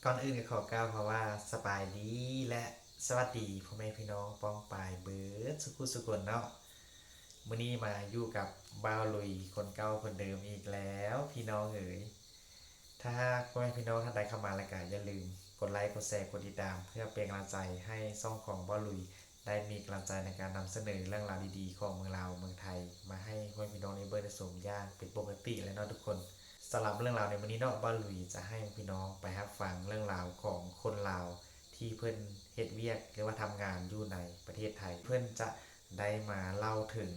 ກ່ອນອື່ນກໍຂໍກ່າວຄຳວ່າສະບາຍດີ ແລະ ສະຫວັດດີພໍ່ແມ່ພີ່ນ້ອງປ້ອງປາຍເບິດສຸຜູ້ສຸຄົນເນາະ. ມື້ນີ້ມາຢູ່ກັບບ່າວລຸຍຄົນເກົ່າຄົນເດີມອີກແລ້ວພີ່ນ້ອງເອີຍ. ຖ້າຫາກພໍ່ແມ່ພີ່ນ້ອງທ່ານໃດເຂົ້າມາແລ້ວກໍຢ່າລືມກົດໄລ ກົດແຊ ກົດຕິດຕາມ ເພື່ອເປັນກຳລັງໃຈໃຫ້ຊ່ອງຂອງບ່າວລຸຍ ໄດ້ມີກຳລັງໃຈໃນການນຳສະເໜີເລື່ອງລາວດີໆຂອງເມືອງລາວເມືອງໄທ ມາໃຫ້ພໍ່ແມ່ພີ່ນ້ອງໄດ້ເບິ່ງໄດ້ຊົມຢ່າງເປັນປົກກະຕິແລ້ວເນາະທຸກຄົນ. ສຳລັບເລື່ອງລາວໃນມື້ນີ້ເນາະ ບ່າວລຸຍຈະໃຫ້ພີ່ນ້ອງໄປຮັບຟັງເລື່ອງລາວຂອງຄົນລາວທີ່ເພິ່ນເຮັດວຽກ ຫຼືວ່າທຳງານຢູ່ໃນປະເທດໄທ. ເພິ່ນຈະໄດ້ມາເລົ່າເຖິງ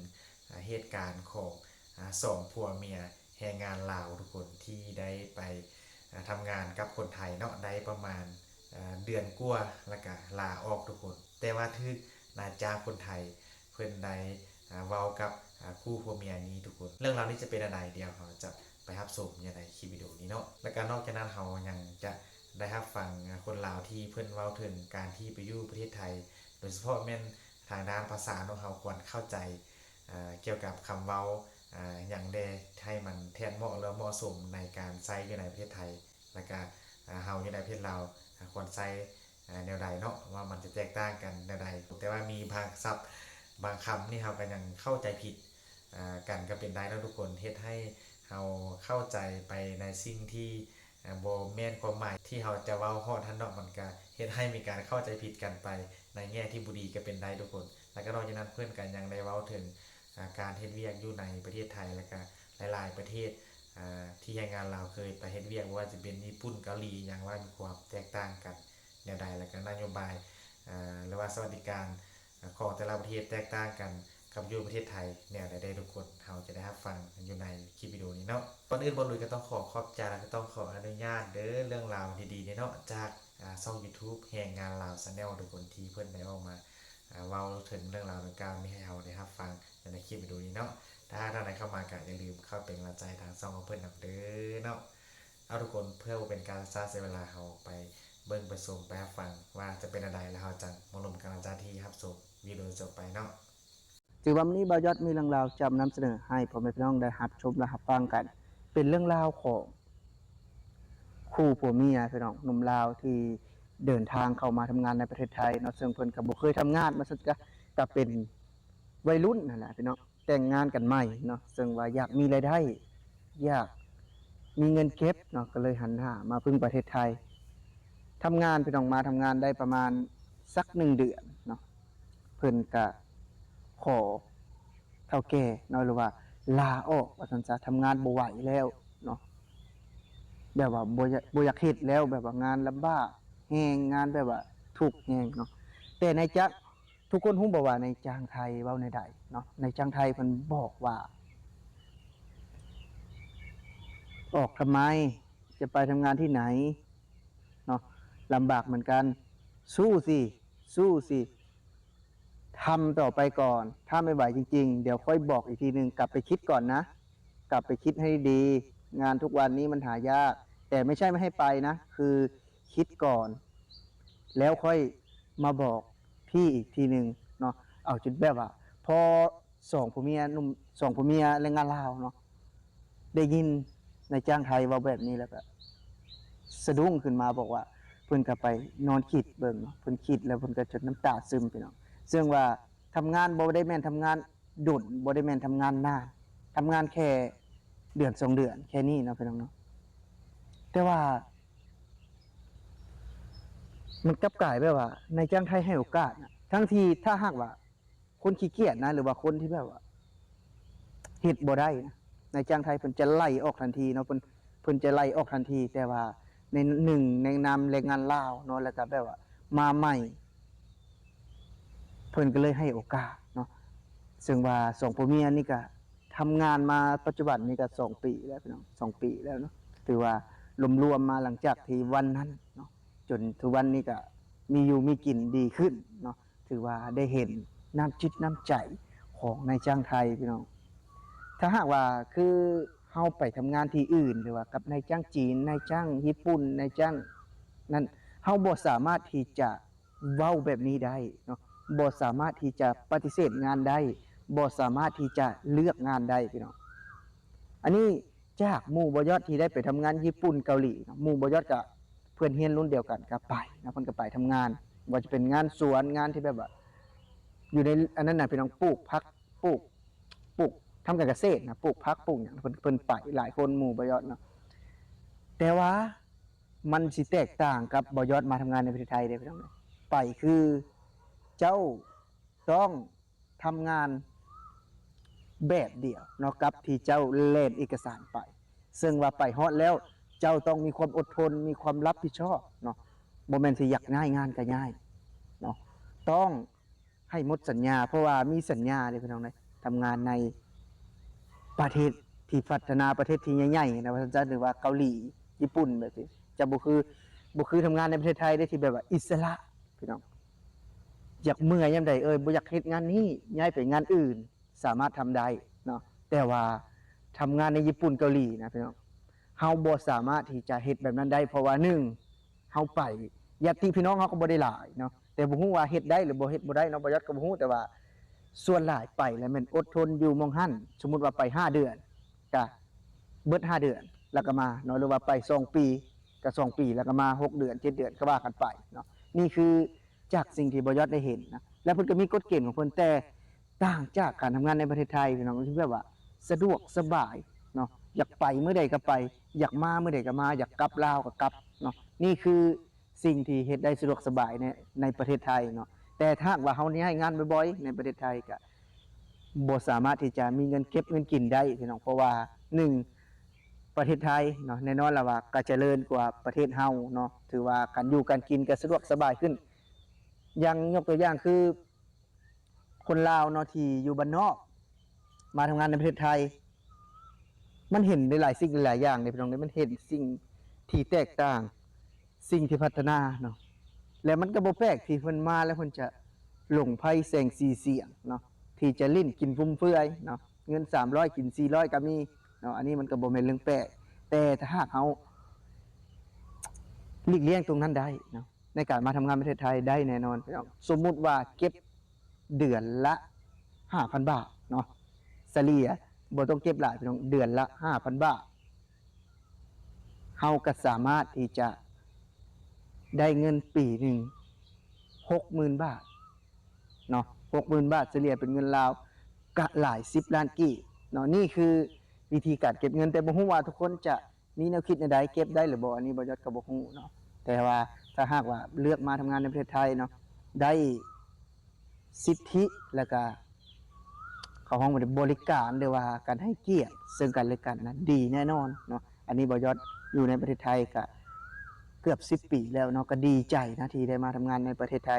ອາ ເຫດການຂອງ ອາ ສອງຜົວເມຍແຮງງານລາວທຸກຄົນ ທີ່ໄດ້ໄປ ອາ ທຳງານກັບຄົນໄທເນາະ ໄດ້ປະມານ ອາ ເດືອນກວ່າ ແລ້ວກະລາອອກທຸກຄົນ. ແຕ່ວ່າຖືກນາຍຈ້າງຄົນໄທ ເພິ່ນໄດ້ ອາ ເວົ້າກັບ ອາ ຄູ່ຜົວເມຍນີ້ທຸກຄົນ. ເລື່ອງລາວນີ້ຈະເປັນແນວໃດ ດຽວເຮົາຈະໄປຮັບຊົມຢູ່ໃນຄລິບວິດີໂອນີ້ເນາະ. ແລ້ວກະນອກຈາກນັ້ນ ເຮົາຍັງຈະໄດ້ຮັບຟັງ ອາ ຄົນລາວທີ່ເພິ່ນເວົ້າເຖິງການທີ່ໄປຢູ່ປະເທດໄທ ໂດຍສະເພາະແມ່ນທາງດ້ານພາສາເນາະ ເຮົາຄວນເຂົ້າໃຈ ອາ ກ່ຽວກັບຄຳເວົ້າ ອາ ຫຍັງແດ່ ໃຫ້ມັນແທດເໝາະ ຫຼື ເໝາະສົມໃນການໃຊ້ຢູ່ໃນປະເທດໄທ ແລ້ວກະ ອາ ເຮົາຢູ່ໃນປະເທດລາວ ອາ ຄວນໃຊ້ ອາ ແນວໃດເນາະ ວ່າມັນຈະແຕກຕ່າງກັນແນວໃດ. ແຕ່ວ່າມີບາງສັບບາງຄຳນີ້ ເຮົາກໍຍັງເຂົ້າໃຈຜິດ ອາ ກັນກໍເປັນໄດ້ເນາະທຸກຄົນ ເຮັດໃຫ້ເຮົາເຂົ້າໃຈໄປໃນສິ່ງທີ່ ອາ ບໍ່ແມ່ນຄວາມໝາຍທີ່ເຮົາຈະເວົ້າຮອດຫັ້ນເນາະ ມັນກະເຮັດໃຫ້ມີການເຂົ້າໃຈຜິດກັນໄປໃນແງ່ທີ່ບໍ່ດີກໍເປັນໄດ້ທຸກຄົນ. ແລ້ວກະນອກຈາກນັ້ນ ເພິ່ນກະຍັງໄດ້ເວົ້າເຖິງ ອາ ການເຮັດວຽກຢູ່ໃນປະເທດໄທ ແລ້ວກະຫຼາຍໆປະເທດ ອາ ທີ່ແຮງງານລາວເຄີຍໄປເຮັດວຽກ ບໍ່ວ່າຈະເປັນຍີ່ປຸ່ນ ເກົາຫຼີ ຫຍັງ ວ່າມີຄວາມແຕກຕ່າງກັນແນວໃດ ແລ້ວກະນະໂຍບາຍ ອາ ຫຼືວ່າສະຫວັດດີການ ຂອງແຕ່ລະປະເທດແຕກຕ່າງກັນກັບຢູ່ປະເທດໄທແນວໃດເດ້ທຸກຄົນ ເຮົາຈະໄດ້ຮັບຟັງກັນຢູ່ໃນຄລິບວິດີໂອນີ້ເນາະ. ກ່ອນອື່ນບ່າວລຸຍກໍຕ້ອງຂໍຂອບໃຈ ແລ້ວກໍຕ້ອງຂໍອະນຸຍາດເດີ ເລື່ອງລາວດີໆນີ້ເນາະ ຈາກ ອາ ຊ່ອງ YouTube ແຮງງານລາວ Channel ທຸກຄົນ ທີ່ເພິ່ນໄດ້ອອກມາ ອາ ເວົ້າເຖິງເລື່ອງລາວດັ່ງກ່າວນີ້ໃຫ້ເຮົາໄດ້ຮັບຟັງໃນຄລິບວິດີໂອນີ້ເນາະ. ຖ້າທ່ານໃດເຂົ້າມາກໍຢ່າລືມເຂົ້າເປັນກຳລັງໃຈທາງຊ່ອງຂອງເພິ່ນນຳເດີເນາະ. ເອົາທຸກຄົນ ເພື່ອບໍ່ເປັນການຊ້າເສຍເວລາ ເຮົາໄປເບິ່ງໄປຊົມໄປຮັບຟັງວ່າຈະເປັນແນວໃດ ແລ້ວເຮົາຈັ່ງມາລົມກັນຫຼັງຈາກທີ່ຮັບຊົມວິດີໂອຈົບໄປເນາະ. ຖືວ່າມື້ນີ້ບ່າວຍອດມີເລື່ອງລາວຈະມານຳສະເໜີໃຫ້ພໍ່ແມ່ພີ່ນ້ອງໄດ້ຮັບຊົມ ແລະ ຮັບຟັງກັນ ເປັນເລື່ອງລາວຂອງຄູ່ຜົວເມຍພີ່ນ້ອງ ໜຸ່ມລາວທີ່ເດີນທາງເຂົ້າມາທຳງານໃນປະເທດໄທເນາະ ເຊິ່ງເພິ່ນກໍບໍ່ເຄີຍທຳງານ ວ່າຊັ້ນຊະ ກໍເປັນໄວລຸ້ນຫັ້ນແຫຼະພີ່ນ້ອງ ແຕ່ງງານກັນໃໝ່ເນາະ ເຊິ່ງວ່າຢາກມີລາຍໄດ້ ຢາກມີເງິນເກັບເນາະ ກໍເລີຍຫັນໜ້າມາເພິ່ງປະເທດໄທ ທຳງານ ພີ່ນ້ອງ ມາທຳງານໄດ້ປະມານສັກໜຶ່ງເດືອນເນາະ ເພິ່ນກະຂໍເຖົ້າແກ່ເນາະ ຫຼືວ່າລາອອກວ່າຊັ້ນຊະ ທຳງານບໍ່ໄຫວແລ້ວເນາະ ແບບວ່າບໍ່ຢາກ ບໍ່ຢາກເຮັດແລ້ວ ແບບວ່າງານລຳບາກແຮງ ງານແບບວ່າທຸກແຮງເນາະ ແຕ່ນາຍຈ້າງ ທຸກຄົນຮູ້ບໍ່ວ່ານາຍຈ້າງໄທເວົ້າແນວໃດເນາະ? ນາຍຈ້າງໄທເພິ່ນບອກວ່າ ອອກທຳໄມ? ຈະໄປທຳງານທີ່ໄຫນເນາະ? ລຳບາກເໝືອນກັນ. ສູ້ຊິ, ສູ້ຊິ. ທຳຕໍ່ໄປກ່ອນ. ຖ້າໄມ່ໄຫວຈິງໆ ດຽວຄ່ອຍບອກອີກທີໜຶ່ງ. ກັບໄປຄິດກ່ອນນະ. ກັບໄປຄິດໃຫ້ດີ. ງານທຸກວັນນີ້ມັນຫາຍາກ. ແຕ່ໄມ່ໃຊ່ໄມ່ໃຫ້ໄປນະ. ຄື ຄິດກ່ອນ ແລ້ວຄ່ອຍມາບອກພີ່ອີກທີໜຶ່ງເນາະ. ເອົາຈົນແບບວ່າ ພໍສອງຜົວເມຍໜຸ່ມ ສອງຜົວເມຍແຮງງານລາວເນາະ ໄດ້ຍິນນາຍຈ້າງໄທເວົ້າແບບນີ້ ແລ້ວກະສະດຸ້ງຂຶ້ນມາ ບອກວ່າ ເພິ່ນກະໄປນອນຄິດເບິ່ງເນາະ. ເພິ່ນຄິດແລ້ວເພິ່ນກະຈົນນ້ຳຕາຊຶມ ພີ່ນ້ອງ. ເຊິ່ງວ່າທຳງານບໍ່ໄດ້ແມ່ນທຳງານ ດົນ ບໍ່ໄດ້ແມ່ນທຳງານນານ ທຳງານແຄ່ເດືອນສອງເດືອນແຄ່ນີ້ເນາະ ພີ່ນ້ອງເນາະ. ແຕ່ວ່າມັນກັບກາຍແບບວ່າ ນາຍຈ້າງໄທໃຫ້ໂອກາດນະ ທັງທີ່ຖ້າຫາກວ່າຄົນຂີ້ກຽດນະ ຫຼືວ່າຄົນທີ່ແບບວ່າເຮັດບໍ່ໄດ້ນະ ນາຍຈ້າງໄທເພິ່ນຈະໄລ່ອອກທັນທີເນາະ ເພິ່ນ ເພິ່ນຈະໄລ່ອອກທັນທີ. ແຕ່ວ່າໃນໜຶ່ງ ໃນນາມແຮງງານລາວເນາະ ແລ້ວກະແບບວ່າມາໃໝ່ ເພິ່ນກະເລີຍໃຫ້ໂອກາດເນາະ. ເຊິ່ງວ່າສອງຜົວເມຍນີ້ກະທຳງານມາປັດຈຸບັນນີ້ກະສອງປີແລ້ວພີ່ນ້ອງ ສອງປີແລ້ວເນາະ. ຖືວ່າລວມໆມາ ຫຼັງຈາກທີ່ວັນນັ້ນເນາະ ຈົນທຸກວັນນີ້ກະມີຢູ່ມີກິນດີຂຶ້ນເນາະ. ຖືວ່າໄດ້ເຫັນນ້ຳຈິດນ້ຳໃຈຂອງນາຍຈ້າງໄທພີ່ນ້ອງ. ຖ້າຫາກວ່າຄືເຮົາໄປທຳງານທີ່ອື່ນ ຫຼືວ່າກັບນາຍຈ້າງຈີນ ນາຍຈ້າງຍີ່ປຸ່ນ ນາຍຈ້າງນັ້ນ ເຮົາບໍ່ສາມາດທີ່ຈະເວົ້າແບບນີ້ໄດ້ເນາະ ບໍ່ສາມາດທີ່ຈະປະຕິເສດງານໄດ້ ບໍ່ສາມາດທີ່ຈະເລືອກງານໄດ້ພີ່ນ້ອງ. ອັນນີ້ຈາກໝູ່ບ່າວຍອດທີ່ໄດ້ໄປທຳງານຍີ່ປຸ່ນ ເກົາຫຼີເນາະ ໝູ່ບ່າວຍອດກະ ພື່ອນຮຽນລຸ້ນດຽວກັນກໍໄປເນາະ ເພິ່ນກໍໄປທຳງານ ບໍ່ວ່າຈະເປັນງານສວນ ງານທີ່ແບບວ່າຢູ່ໃນອັນນັ້ນນະ ພີ່ນ້ອງ ປູກຜັກ ປູກ ປູກ ທຳການກະເສດນະ ປູກຜັກ ປູກຫຍັງ ເພິ່ນ ເພິ່ນໄປຫຼາຍຄົນ ໝູ່ບໍ່ຢອດເນາະ. ແຕ່ວ່າມັນຊິແຕກຕ່າງກັບບໍ່ຢອດມາທຳງານໃນປະເທດໄທເດ້ ພີ່ນ້ອງເອີຍ. ໄປຄືເຈົ້າຕ້ອງ ທຳງານແບບດຽວເນາະ ກັບທີ່ເຈົ້າແລ່ນເອກະສານໄປ ເຊິ່ງວ່າໄປຮອດແລ້ວ ເຈົ້າຕ້ອງມີຄວາມອົດທົນ ມີຄວາມຮັບຜິດຊອບເນາະ ບໍ່ແມ່ນຊິຢາກຍ້າຍງານກໍຍ້າຍເນາະ ຕ້ອງໃຫ້ໝົດສັນຍາ ເພາະວ່າມີສັນຍາເດ້ ພີ່ນ້ອງເອີຍ. ທຳງານໃນປະເທດທີ່ພັດທະນາ ປະເທດທີ່ໃຫຍ່ໆນະ ວ່າຊັ້ນຊະ ຫຼືວ່າເກົາຫຼີ ຍີ່ປຸ່ນ ແບບນີ້ ຈະບໍ່ຄື ບໍ່ຄືທຳງານໃນປະເທດໄທເດ້ ທີ່ແບບວ່າອິດສະຫຼະ ພີ່ນ້ອງ ຢາກເມື່ອຍາມໃດ ເອີ ບໍ່ຢາກເຮັດງານນີ້ ຍ້າຍໄປງານອື່ນ ສາມາດທຳໄດ້ເນາະ. ແຕ່ວ່າທຳງານໃນຍີ່ປຸ່ນ ເກົາຫຼີນະ ພີ່ນ້ອງ ເຮົາບໍ່ສາມາດທີ່ຈະເຮັດແບບນັ້ນໄດ້ ເພາະວ່າ ໜຶ່ງ ເຮົາໄປ ຍາດຕິພີ່ນ້ອງເຮົາກໍບໍ່ໄດ້ຫຼາຍເນາະ ແຕ່ບໍ່ຮູ້ວ່າເຮັດໄດ້ ຫຼື ບໍ່ເຮັດ ບໍ່ໄດ້ເນາະ ບໍ່ຢອດກໍບໍ່ຮູ້. ແຕ່ວ່າສ່ວນຫຼາຍໄປແລ້ວແມ່ນອົດທົນຢູ່ໝ່ອງຫັ້ນ ສົມມຸດວ່າໄປຫ້າເດືອນ ກະເບິດຫ້າເດືອນແລ້ວກໍມາເນາະ ຫຼືວ່າໄປສອງປີ ກໍສອງປີ ແລ້ວກໍມາຫົກເດືອນ ເຈັດເດືອນ ກໍວ່າກັນໄປເນາະ. ນີ້ຄືຈາກສິ່ງທີ່ບໍ່ຢອດໄດ້ເຫັນນະ ແລ້ວເພິ່ນກໍມີກົດເກນຂອງເພິ່ນ ແຕ່ຕ່າງຈາກການທຳງານໃນປະເທດໄທ ພີ່ນ້ອງ ທີ່ແບບວ່າສະດວກສະບາຍເນາະ ຢາກໄປມື້ໃດກໍໄປ ຢາກມາມື້ໃດກໍມາ ຢາກກັບລາວກໍກັບເນາະ. ນີ້ຄື ສິ່ງທີ່ເຮັດໄດ້ສະດວກສະບາຍໃນ ໃນປະເທດໄທເນາະ. ແຕ່ຖ້າຫາກວ່າເຮົາຍ້າຍງານບ່ອຍໆໃນປະເທດໄທ ກະບໍ່ສາມາດທີ່ຈະມີເງິນເກັບເງິນກິນໄດ້ພີ່ນ້ອງ ເພາະວ່າ ໜຶ່ງ ປະເທດໄທເນາະ ແນ່ນອນລະວ່າກະຈະເລີນກວ່າປະເທດເຮົາເນາະ ຖືວ່າການຢູ່ການກິນກະສະດວກສະບາຍຂຶ້ນ. ຢ່າງ ຍົກຕົວຢ່າງຄື ຄົນລາວເນາະ ທີ່ຢູ່ບ້ານນອກ ມາທຳງານໃນປະເທດໄທ ມັນເຫັນໄດ້ຫຼາຍສິ່ງຫຼາຍຢ່າງເດ້ ພີ່ນ້ອງເດ້ ມັນເຫັນສິ່ງທີ່ແຕກຕ່າງ ສິ່ງທີ່ພັດທະນາເນາະ ແລະ ມັນກໍບໍ່ແປກທີ່ເພິ່ນມາແລ້ວເພິ່ນຈະຫຼົງໃຜແສງສີສຽງເນາະ ທີ່ຈະຫຼິ້ນກິນຟຸມເຟືອຍເນາະ ເງິນສາມຮ້ອຍກິນສີ່ຮ້ອຍກໍມີເນາະ. ອັນນີ້ມັນກໍບໍ່ແມ່ນເລື່ອງແປກ ແຕ່ຖ້າຫາກເຮົາຫຼີກລ່ຽງຕົງນັ້ນໄດ້ເນາະ ໃນການມາທຳງານປະເທດໄທໄດ້ແນ່ນອນພີ່ນ້ອງ. ສົມມຸດວ່າເກັບເດືອນລະຫ້າພັນບາດເນາະ ສະເລ່ຍ ບໍ່ຕ້ອງເກັບຫຼາຍພີ່ນ້ອງ ເດືອນລະຫ້າພັນບາດ ເຮົາກໍສາມາດທີ່ຈະໄດ້ເງິນປີໜຶ່ງຫົກໝື່ນບາດເນາະ ຫົກໝື່ນບາດ ສະເລ່ຍເປັນເງິນລາວກະຫຼາຍສິບລ້ານກີບເນາະ. ນີ້ຄືວິທີການເກັບເງິນ ແຕ່ບໍ່ຮູ້ວ່າທຸກຄົນຈະ ມີແນວຄິດແນວໃດ ເກັບໄດ້ຫຼືບໍ່ ອັນນີ້ບໍ່ຢອດກໍບໍ່ຮູ້ເນາະ. ແຕ່ວ່າຖ້າຫາກວ່າເລືອກມາທຳງານໃນປະເທດໄທເນາະ ໄດ້ສິດທິ ແລ້ວກະ ເຂົາຮ້ອງວ່າບໍລິການ ຫຼືວ່າການໃຫ້ກຽດເຊິ່ງກັນແລະກັນນະ ດີແນ່ນອນເນາະ. ອັນນີ້ບໍ່ຢອດຢູ່ໃນປະເທດໄທກະເກືອບສິບປີແລ້ວເນາະ ກະດີໃຈນະທີ່ໄດ້ມາທຳງານໃນປະເທດໄທ.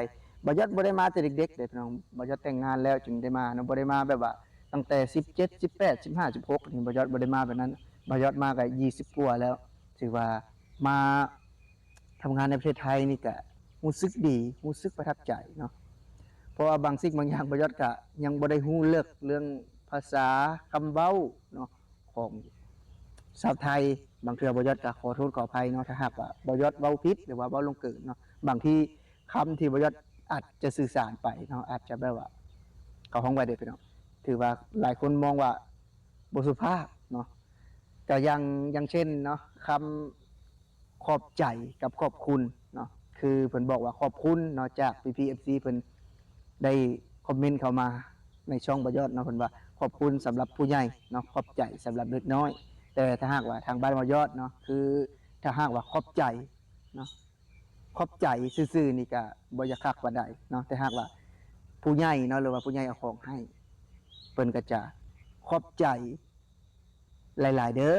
ບໍ່ຢອດບໍ່ໄດ້ມາແຕ່ເດັກໆເດ້ພີ່ນ້ອງ ບໍ່ຢອດແຕ່ງງານແລ້ວຈຶ່ງໄດ້ມາເນາະ ບໍ່ໄດ້ມາແບບວ່າ ຕັ້ງແຕ່ສິບເຈັດ ສິບແປດ ສິບຫ້າ ສິບຫົກ ນີ້ ບໍ່ຢອດບໍ່ໄດ້ມາແບບນັ້ນ. ບໍ່ຢອດມາກໍຊາວກວ່າແລ້ວ ຖືວ່າມາທຳງານໃນປະເທດໄທນີ້ກໍຮູ້ສຶກດີ ຮູ້ສຶກປະທັບໃຈເນາະ. ເພາະວ່າບາງສິ່ງບາງຢ່າງ ບໍ່ຢອດກໍຍັງບໍ່ໄດ້ຮູ້ເລິກເລື່ອງພາສາ ຄຳເວົ້າເນາະ ຂອງຊາວໄທ. ບາງເທື່ອບໍ່ຢອດກໍຂໍໂທດຂໍອະໄພເນາະ ຖ້າຫາກວ່າບໍ່ຢອດເວົ້າຜິດ ຫຼືວ່າເວົ້າລ່ວງເກີນເນາະ. ບາງທີ ຄຳທີ່ບໍ່ຢອດອາດຈະສື່ສານໄປເນາະ ອາດຈະແບບວ່າ ເຂົາຮ້ອງວ່າເດພີ່ນ້ອງ ຖືວ່າຫຼາຍຄົນມອງວ່າບໍ່ສຸພາບເນາະ. ກໍຢ່າງ ຢ່າງເຊັ່ນເນາະ ຄຳຂອບໃຈກັບຂອບຄຸນເນາະ ຄືເພິ່ນບອກວ່າຂອບຄຸນເນາະ ຈາກພີ່ໆເອັຟຊີເພິ່ນໄດ້ຄອມເມັນເຂົ້າມາໃນຊ່ອງບໍ່ຢອດເນາະ ເພິ່ນວ່າຂອບຄຸນສຳລັບຜູ້ໃຫຍ່ເນາະ ຂອບໃຈສຳລັບເດັກນ້ອຍ. ແຕ່ຖ້າຫາກວ່າທາງບ້ານບໍ່ຢອດເນາະ ຄືຖ້າຫາກວ່າຂອບໃຈເນາະ ຂອບໃຈຊື່ໆນີ້ກະບໍ່ຢາກຄັກປານໃດເນາະ. ແຕ່ຫາກວ່າຜູ້ໃຫຍ່ເນາະ ຫຼືວ່າຜູ້ໃຫຍ່ເອົາຂອງໃຫ້ ເພິ່ນກໍຈະຂອບໃຈຫຼາຍໆເດີ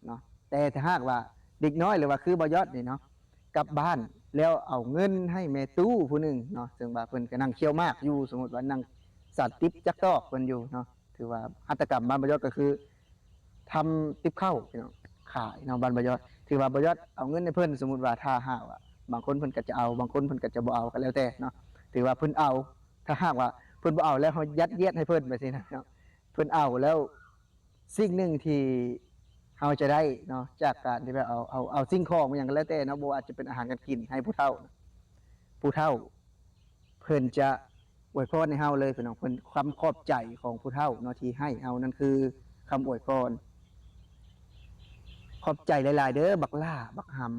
ເນາະ. ແຕ່ຖ້າຫາກວ່າເດັກນ້ອຍ ຫຼືວ່າຄືບໍ່ຢອດນີ້ເນາະ ກັບບ້ານແລ້ວເອົາເງິນໃຫ້ແມ່ຕູ້ຜູ້ໜຶ່ງເນາະ ເຊິ່ງວ່າເພິ່ນກໍນັ່ງຂ້ຽວໝາກຢູ່ ສົມມຸດວ່ານັ່ງສານຕິບຈັກຕອກເພິ່ນຢູ່ເນາະ ຖືວ່າຫັດຖະກຳບ້ານບໍ່ຢອດກໍຄື ທຳຕິບເຂົ້າພີ່ນ້ອງ ຂາຍເນາະ ບ້ານບໍ່ຢອດ. ຖືວ່າບໍ່ຢອດເອົາເງິນໃຫ້ເພິ່ນ ສົມມຸດວ່າຖ້າຫາກວ່າບາງຄົນເພິ່ນກໍຈະເອົາ ບາງຄົນເພິ່ນກໍຈະບໍ່ເອົາ ກໍແລ້ວແຕ່ເນາະ. ຖືວ່າເພິ່ນເອົາ ຖ້າຫາກວ່າເພິ່ນບໍ່ເອົາແລ້ວ ເຮົາຍັດຢຽດໃຫ້ເພິ່ນໄປຊີ້ນະເນາະ ເພິ່ນເອົາແລ້ວ ສິ່ງໜຶ່ງທີ່ເຮົາຈະໄດ້ເນາະ ຈາກການທີ່ແບບເອົາ ເອົາ ເອົາສິ່ງຂອງຫຍັງກໍແລ້ວແຕ່ເນາະ ບໍ່ວ່າຈະເປັນອາຫານການກິນໃຫ້ຜູ້ເຖົ້າ ຜູ້ເຖົ້າ ເພິ່ນຈະອວຍພອນໃຫ້ເຮົາເລີຍພີ່ນ້ອງ. ເພິ່ນ ຄຳຂອບໃຈຂອງຜູ້ເຖົ້າເນາະ ທີ່ໃຫ້ເຮົານັ້ນຄືຄຳອວຍພອນ. ຂອບໃຈຫຼາຍໆເດີ ບັກຫຼ້າ ບັກຫຳ.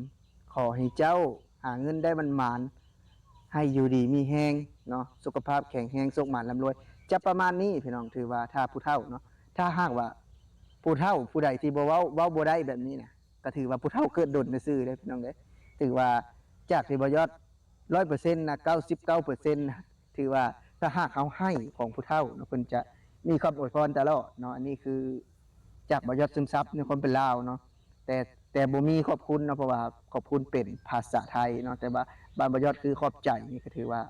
ຂໍໃຫ້ເຈົ້າຫາເງິນໄດ້ໝານໆ ໃຫ້ຢູ່ດີມີແຮງເນາະ ສຸຂະພາບແຂງແຮງ ໂຊກໝານລ່ຳລວຍ ຈະປະມານນີ້ພີ່ນ້ອງ. ຖືວ່າຖ້າຜູ້ເຖົ້າເນາະ ຖ້າຫາກວ່າຜູ້ເຖົ້າຜູ້ໃດທີ່ບໍ່ເວົ້າ ເວົ້າບໍ່ໄດ້ແບບນີ້ນະ ກໍຖືວ່າຜູ້ເຖົ້າເກີດດົນຊື່ໆເດ້ພີ່ນ້ອງເດ້. ຖືວ່າຈາກທີ່ບໍ່ຍອດຮ້ອຍເປີເຊັນນະ ເກົ້າສິບເກົ້າເປີເຊັນນະ ຖືວ່າຖ້າຫາກເຮົາໃຫ້ຂອງຜູ້ເຖົ້າເນາະ ເພິ່ນຈະມີຄຳອວຍພອນຕະຫຼອດເນາະ. ອັນນີ້ຄືຈາກບ່າວຍອດຊຶມຊັບໃນຄວາມເປັນລາວເນາະ ແຕ່ ແຕ່ບໍ່ມີຂອບຄຸນເນາະ ເພາະວ່າຂອບຄຸນເປັນພາສາໄທເນາະ. ແຕ່ວ່າບ້ານບ່າວຍອດຄືຂອບໃຈນີ້ກໍຖືວ່າ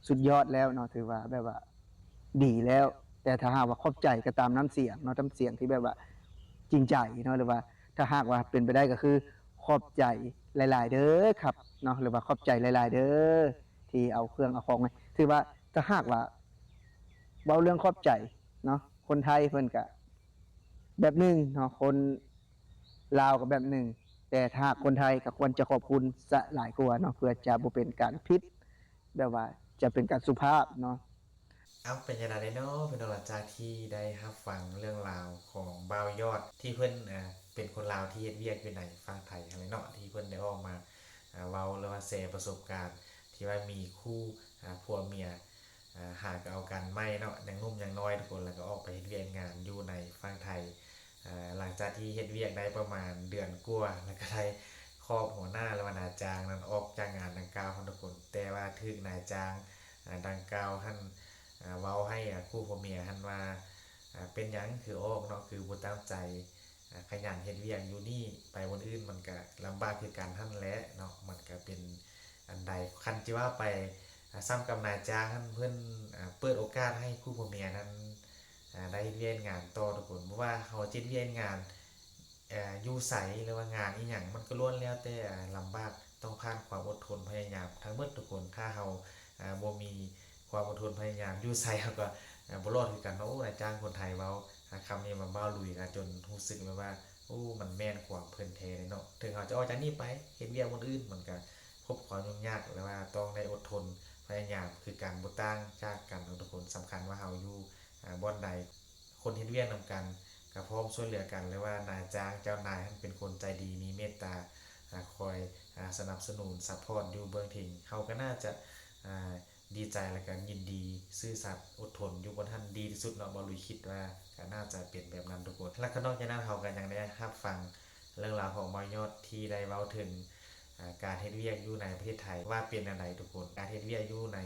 ສຸດຍອດແລ້ວເນາະ ຖືວ່າແບບວ່າດີແລ້ວ. ແຕ່ຖ້າຫາກວ່າຂອບໃຈກໍຕາມນ້ຳສຽງເນາະ ນ້ຳສຽງທີ່ແບບວ່າຈິງໃຈເນາະ ຫຼືວ່າ ຖ້າຫາກວ່າເປັນໄປໄດ້ກໍຄື ຂອບໃຈຫຼາຍໆເດີຄັບເນາະ ຫຼືວ່າຂອບໃຈຫຼາຍໆເດີ ທີ່ເອົາເຄື່ອງເອົາຂອງມາ. ຖືວ່າຖ້າຫາກວ່າເວົ້າເລື່ອງຂອບໃຈເນາະ ຄົນໄທເພິ່ນກະແບບໜຶ່ງເນາະ ຄົນລາວກໍແບບໜຶ່ງ ແຕ່ຖ້າຄົນໄທກໍຄວນຈະຂອບຄຸນຊະຫຼາຍກວ່າເນາະ ເພື່ອຈະບໍ່ເປັນການຜິດ ແບບວ່າຈະເປັນການສຸພາບເນາະ. ເອົາ ເປັນຈັ່ງໃດເນາະພີ່ນ້ອງ ຫຼັງຈາກທີ່ໄດ້ຮັບຟັງເລື່ອງລາວຂອງບ່າວຍອດ ທີ່ເພິ່ນ ເປັນຄົນລາວທີ່ເຮັດວຽກຢູ່ໃນຝັ່ງໄທຫັ້ນແຫຼະເນາະ ທີ່ເພິ່ນໄດ້ອອກມາ ເວົ້າ ຫຼືວ່າແຊປະສົບການ ທີ່ວ່າມີຄູ່ ຜົວເມຍ ຫາກໍເອົາກັນໃໝ່ເນາະ ຍັງໜຸ່ມຍັງນ້ອຍທຸກຄົນ ແລ້ວກໍອອກໄປເຮັດວຽກເຮັດງານຢູ່ໃນຝັ່ງໄທ. ຫຼັງຈາກທີ່ເຮັດວຽກໄດ້ປະມານເດືອນກວ່າ ແລ້ວກໍໄດ້ຂອບຫົວໜ້າ ຫຼືວ່ານາຍຈ້າງນັ້ນອອກຈາກງານດັ່ງກ່າວຫັ້ນທຸກຄົນ ແຕ່ວ່າຖືກນາຍຈ້າງ ອາ ດັ່ງກ່າວຫັ້ນ ອາ ເວົ້າໃຫ້ ອາ ຄູ່ຜົວເມຍຫັ້ນວ່າ ອາ ເປັນຫຍັງຄືອອກເນາະ ຄືບໍ່ຕັ້ງໃຈ ອາ ຂະຫຍັນເຮັດວຽກຢູ່ນີ້ ໄປບ່ອນອື່ນມັນກະລຳບາກຄືກັນຫັ້ນແຫຼະເນາະ. ມັນກະເປັນອັນໃດ ຄັນຊິວ່າໄປ ອາ ສ່ຳກັບນາຍຈ້າງຫັ້ນ ເພິ່ນ ອາ ເປີດໂອກາດໃຫ້ຄູ່ຜົວເມຍນັ້ນ ອາ ໄດ້ເຮັດວຽກເຮັດງານຕໍ່ທຸກຄົນ ບໍ່ວ່າເຮົາເຮັດວຽກເຮັດງານ ເອີ ຢູ່ໃສ ຫຼືວ່າງານອີ່ຫຍັງ ມັນກໍລ້ວນແລ້ວແຕ່ ເອີ ລຳບາກ ຕ້ອງຜ່ານຄວາມອົດທົນພະຍາຍາມທັງໝົດທຸກຄົນ. ຖ້າເຮົາ ເອີ ບໍ່ມີຄວາມອົດທົນພະຍາຍາມ ຢູ່ໃສເຮົາກໍ ເອີ ບໍ່ລອດຄືກັນເນາະ. ໂອ້ ນາຍຈ້າງຄົນໄທເວົ້າ ອາ ຄຳນີ້ມາ ບ່າວລຸຍກໍຈົນຮູ້ສຶກແບບວ່າ ໂອ້ ມັນແມ່ນຄວາມເພິ່ນແທ້ເລີຍເນາະ. ເຖິງເຮົາຈະອອກຈາກນີ້ໄປເຮັດວຽກບ່ອນອື່ນ ມັນກໍພົບຄວາມຫຍຸ້ງຍາກ ແລະວ່າຕ້ອງໄດ້ອົດທົນພະຍາຍາມຄືກັນ ບໍ່ຕ່າງຈາກກັນເນາະທຸກຄົນ. ສຳຄັນວ່າເຮົາຢູ່ ອາ ບ່ອນໃດ ຄົນເຮັດວຽກນຳກັນກໍພ້ອມຊ່ວຍເຫຼືອກັນ ຫຼືວ່ານາຍຈ້າງເຈົ້ານາຍຫັ້ນເປັນຄົນໃຈດີ ມີເມດຕາ ອາ ຄອຍ ອາ ສະໜັບສະໜູນ ຊັບພອດຢູ່ເບື້ອງເທິງ ເຮົາກໍໜ້າຈະ ອາ ດີໃຈ ແລະກໍຍິນດີ ຊື່ສັດ ອົດທົນຢູ່ບ່ອນຫັ້ນດີທີ່ສຸດເນາະ. ບ່າວລຸຍຄິດວ່າກໍໜ້າຈະເປັນແບບນັ້ນທຸກຄົນ. ແລະກໍນອກຈາກນັ້ນ ເຮົາກໍຍັງໄດ້ຮັບຟັງເລື່ອງລາວຂອງບ່າວຍອດທີ່ໄດ້ເວົ້າເຖິງ ອາ ການເຮັດວຽກຢູ່ໃນປະເທດໄທວ່າເປັນແນວໃດທຸກຄົນ. ການເຮັດວຽກຢູ່ໃນ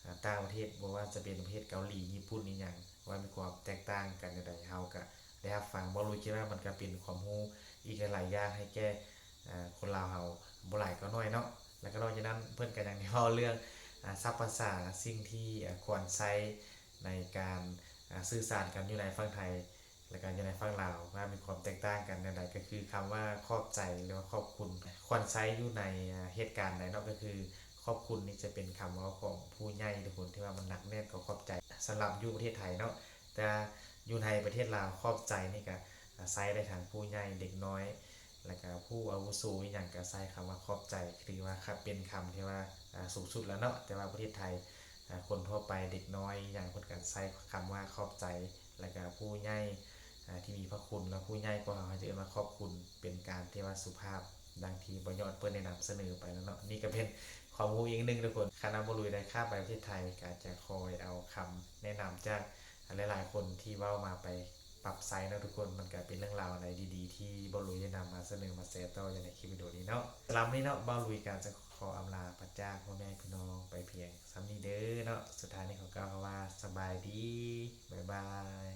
ອາ ຕ່າງປະເທດ ບໍ່ວ່າຈະເປັນປະເທດເກົາຫຼີ ຍີ່ປຸ່ນ ອີ່ຫຍັງ ວ່າມີຄວາມແຕກຕ່າງກັນແນວໃດ ເຮົາກະໄດ້ຮັບຟັງ. ບ່າວລຸຍຄິດວ່າມັນກະເປັນຄວາມຮູ້ອີກຫຼາຍໆຢ່າງໃຫ້ແກ່ ອາ ຄົນລາວເຮົາບໍ່ຫຼາຍກໍໜ້ອຍເນາະ. ແລ້ວກໍນອກຈາກນັ້ນ ເພິ່ນກໍຍັງໄດ້ເວົ້າເລື່ອງ ອາ ສັບພາສາ ສິ່ງທີ່ ອາ ຄວນໃຊ້ໃນການ ອາ ສື່ສານກັນຢູ່ໃນຝັ່ງໄທ ແລ້ວກໍຢູ່ໃນຝັ່ງລາວ ວ່າມີຄວາມແຕກຕ່າງກັນແນວໃດ ກໍຄືຄຳວ່າຂອບໃຈ ຫຼືວ່າຂອບຄຸນ ຄວນໃຊ້ຢູ່ໃນ ອາ ເຫດການໃດເນາະ. ກໍຄືຂອບຄຸນນີ້ຈະເປັນຄຳເວົ້າຂອງຜູ້ໃຫຍ່ທຸກຄົນ ທີ່ວ່າມັນໜັກແໜ້ນກວ່າຂອບໃຈ ສຳລັບຢູ່ປະເທດໄທເນາະ. ແຕ່ຢູ່ໃນປະເທດລາວ ຂອບໃຈນີ້ກະ ອາ ໃຊ້ໄດ້ທັງຜູ້ໃຫຍ່ ເດັກນ້ອຍ ແລ້ວກະຜູ້ອາວຸໂສອີ່ຫຍັງກະໃຊ້ຄຳວ່າຂອບໃຈ ຖືວ່າເປັນຄຳທີ່ວ່າ ອາ ສູງສຸດແລ້ວເນາະ. ແຕ່ວ່າປະເທດໄທ ອາ ຄົນທົ່ວໄປ ເດັກນ້ອຍອີ່ຫຍັງ ເພິ່ນກະໃຊ້ຄຳວ່າຂອບໃຈ ແລ້ວກະຜູ້ໃຫຍ່ ອາ ທີ່ມີພະຄຸນ ແລະ ຜູ້ໃຫຍ່ກວ່າເຮົາ ເຮົາຈະເອີ້ນວ່າຂອບຄຸນ ເປັນການທີ່ວ່າສຸພາບ ດັ່ງທີ່ບ່າວຍອດເພິ່ນໄດ້ນຳສະເໜີໄປແລ້ວເນາະ. ນີ້ກະເປັນຄວາມຮູ້ອີກໜຶ່ງທຸກຄົນ. ຄັນວ່າບ່າວລຸຍໄດ້ຂ້າມໄປປະເທດໄທ ກະຈະຄອຍເອົາຄຳແນະນຳຈາກ ຫຼາຍໆຄົນທີ່ເວົ້າມາໄປປັບໃຊ້ເນາະທຸກຄົນ. ມັນກະເປັນເລື່ອງລາວອັນໃດດີໆ ທີ່ບ່າວລຸຍໄດ້ນຳມາສະເໜີມາແຊຕໍ່ຢູ່ໃນຄລິບວິດີໂອນີ້ເນາະ. ສຳລັບມື້ນີ້ເນາະ ບ່າວລຸຍກະຈະຂໍອຳລາພາກຈາກພໍ່ແມ່ພີ່ນ້ອງໄປພຽງສ່ຳນີ້ເດີເນາະ. ສຸດທ້າຍນີ້ຂໍກ່າວຄຳວ່າ ສະບາຍດີ ບາຍບາຍ.